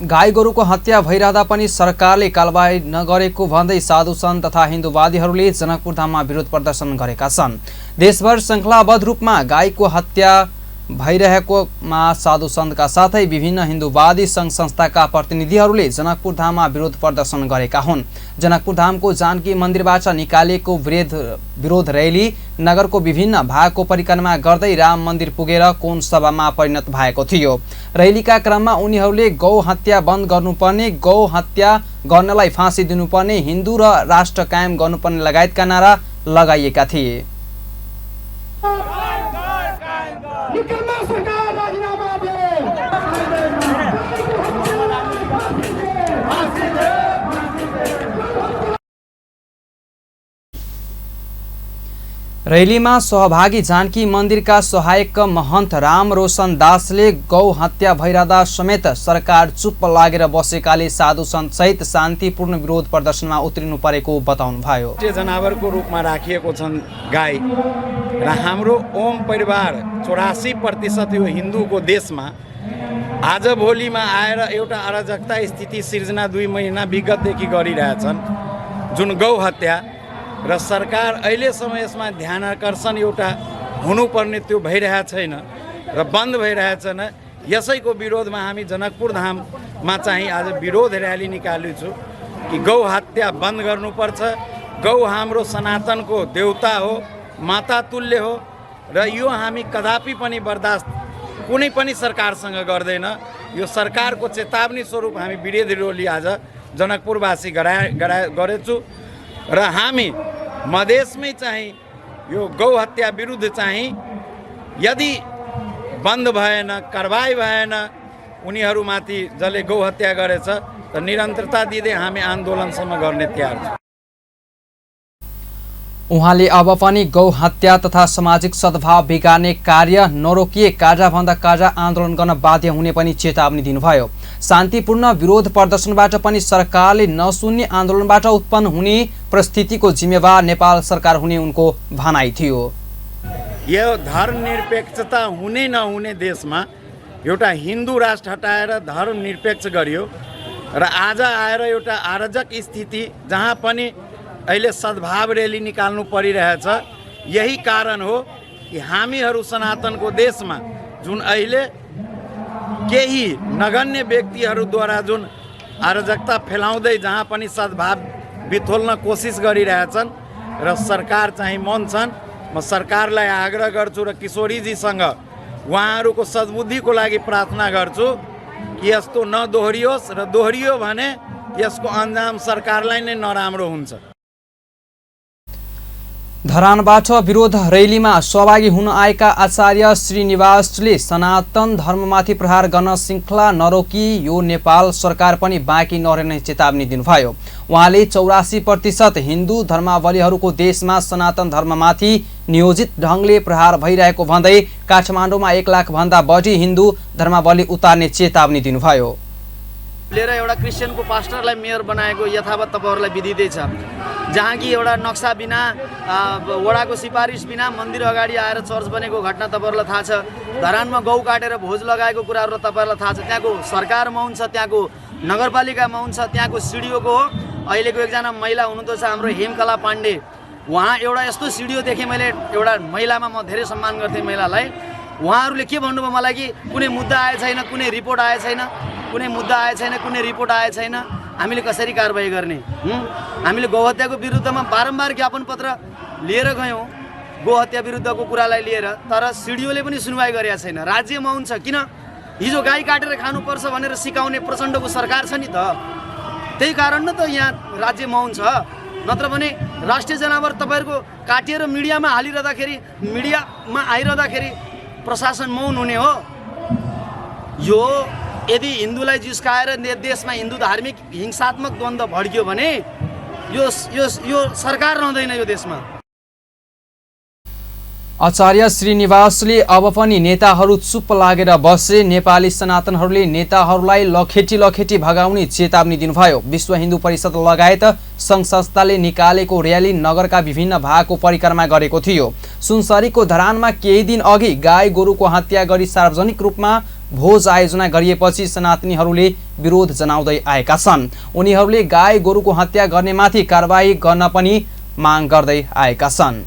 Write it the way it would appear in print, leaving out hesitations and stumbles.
गाई गोरुको हत्या भइरहँदा पनि सरकारले कारबाही नगरेको भन्दै साधु सन्त तथा हिन्दूवादीहरूले जनकपुर धाममा विरोध प्रदर्शन गरेका छन्। देशभर श्रृङ्खलाबद्ध रूपमा गाईको हत्या भइरहेकोमा साधु सन्तका साथै विभिन्न हिन्दूवादी सङ्घ संस्थाका प्रतिनिधिहरूले जनकपुर धाममा विरोध प्रदर्शन गरेका हुन्। जनकपुर धामको जानकी मन्दिरबाट निकालिएको विरोध रैली नगरको विभिन्न भागको परिक्रमा गर्दै राम मन्दिर पुगेर कोन सभामा परिणत भएको थियो। रैलीका क्रममा उनीहरूले गौ हत्या बन्द गर्नुपर्ने, गौ हत्या गर्नलाई फाँसी दिनुपर्ने, हिन्दू र राष्ट्र कायम गर्नुपर्ने लगायतका नारा लगाइएका थिए। रैलीमा सहभागी जानकी मन्दिरका सहायक महन्त राम रोशन दासले गौ हत्या भइरहँदा समेत सरकार चुप्प लागेर बसेकाले साधु सन्त सहित शान्तिपूर्ण विरोध प्रदर्शनमा उत्रिनु परेको बताउनुभयो। जनावरको रूपमा राखिएको छन् गाई र हाम्रो ओम परिवार 84% यो हिन्दूको देशमा आज भोलिमा आएर एउटा अराजकता स्थिति सिर्जना 2 महिना विगतदेखि गरिरहेछन्, जुन गौ हत्या र सरकार अहिलेसम्म यसमा ध्यान आकर्षण एउटा हुनुपर्ने त्यो भइरहेको छैन र बन्द भइरहेको छैन। यसैको विरोधमा हामी जनकपुर धाममा चाहिँ आज विरोध र्याली निकालेको छु कि गौ हत्या बन्द गर्नुपर्छ। गौ हाम्रो सनातनको देवता हो, माता तुल्य हो र यो हामी कदापि पनि बर्दाश्त कुनै पनि सरकारसँग गर्दैन। यो सरकारको चेतावनी स्वरूप हामी विरोध रैली आज जनकपुरवासी गरेछु र हामी मधेसमै चाहिँ यो गौ हत्या विरुद्ध चाहिँ यदि बन्द भएन, कारबाही भएन, उनीहरूमाथि जसले गौ हत्या गरेछ त निरन्तरता दिँदै हामी आन्दोलनसम्म गर्ने तयार छौँ। उहाँले अब पनि गौ हत्या तथा सामाजिक सद्भाव बिगार्ने कार्य नरोकिए काजाभन्दा काजा आन्दोलन गर्न बाध्य हुने पनि चेतावनी दिनुभयो। शान्तिपूर्ण विरोध प्रदर्शनबाट पनि सरकारले नसुन्ने आन्दोलनबाट उत्पन्न हुने परिस्थितिको जिम्मेवार नेपाल सरकार हुने उनको भनाइ थियो। यो धर्मनिरपेक्षता हुने नहुने देशमा एउटा हिन्दू राष्ट्र हटाएर धर्मनिरपेक्ष गरियो र आज आएर एउटा अराजक स्थिति जहाँ पनि अहिले सद्भाव रैली निकाल्नु परिरहेछ। यही कारण हो कि हामीहरू सनातनको देशमा जुन अहिले केही नगण्य व्यक्तिहरूद्वारा जुन अराजकता फैलाउँदै जहाँ पनि सद्भाव बिथोल्न कोसिस गरिरहेछन् र सरकार चाहिँ मौन छन्। म सरकारलाई आग्रह गर्छु र किशोरीजीसँग उहाँहरूको सद्बुद्धिको लागि प्रार्थना गर्छु कि यस्तो नदोहोरियोस् र दोहोरियो भने यसको अन्जाम सरकारलाई नै नराम्रो हुन्छ। धरानबाट विरोध रैलीमा सहभागी हुन आएका आचार्य श्रीनिवासले सनातन धर्ममाथि प्रहार गर्न श्रृङ्खला नरोकी यो नेपाल सरकार पनि बाँकी नरहने चेतावनी दिनुभयो। उहाँले 84% हिन्दू धर्मावलम्बीहरूको देशमा सनातन धर्ममाथि नियोजित ढङ्गले प्रहार भइरहेको भन्दै काठमाडौँमा 1 लाख भन्दा बढी हिन्दू धर्मावलम्बी उतार्ने चेतावनी दिनुभयो। लिएर एउटा क्रिस्चियनको पास्टरलाई मेयर बनाएको यथावत तपाईहरुलाई विदितै छ, जहाँ कि एउटा नक्सा बिना वडाको सिफारिस बिना मन्दिर अगाडि आएर चर्च बनेको घटना तपाईहरुलाई थाहा छ। धरानमा गौ काटेर भोज लगाएको कुराहरु तपाईहरुलाई थाहा छ। त्यहाँको सरकार मौन छ, त्यहाँको नगरपालिका मौन छ, त्यहाँको सिडिओको हो अहिलेको एकजना महिला हुनुहुँदो छ हाम्रो हेमकला पाण्डे। उहाँ एउटा यस्तो सिडिओ देखेँ मैले, एउटा महिलामा म धेरै सम्मान गर्थेँ महिलालाई। उहाँहरूले के भन्नुभयो मलाई कि कुनै मुद्दा आए छैन, कुनै रिपोर्ट आए छैन, कुनै मुद्दा आए छैन, कुनै रिपोर्ट आए छैन, हामीले कसरी कारबाही गर्ने? हामीले गौहत्याको विरुद्धमा बारम्बार ज्ञापन पत्र लिएर गयौँ गौहत्या विरुद्धको कुरालाई लिएर, तर सिडिओले पनि सुनवाई गरेका छैन। राज्य मौन छ। किन? हिजो गाई काटेर खानुपर्छ भनेर सिकाउने प्रचण्डको सरकार छ नि त, त्यही कारण न त यहाँ राज्य मौन छ। नत्र भने राष्ट्रिय जनावर तपाईहरुको काटिएर मिडियामा हालिरहँदाखेरि, मिडियामा आइरहँदाखेरि प्रशासन मौन हुने हो? यो यदि हिन्दूलाई जिस्काएर देशमा हिन्दू धार्मिक हिंसात्मक द्वन्द्व भड्कियो भने यो सरकार रहँदैन यो देशमा। आचार्य श्रीनिवासले अब पनि नेताहरू चुप लागेर बसे, नेपाली सनातनहरूले नेताहरूलाई लखेटी भगाउने चेतावनी दिनुभयो। विश्व हिन्दू परिषद लगायत सङ्घ संस्थाले निकालेको र्याली नगरका विभिन्न भागको परिक्रमा गरेको थियो। सुनसरीको धरानमा केही दिन अघि गाई गोरुको हत्या गरी सार्वजनिक रूपमा भोज आयोजना गरिएपछि सनातनीहरूले विरोध जनाउँदै आएका छन्। उनीहरूले गाई गोरुको हत्या गर्नेमाथि कारबाही गर्न पनि माग गर्दै आएका छन्।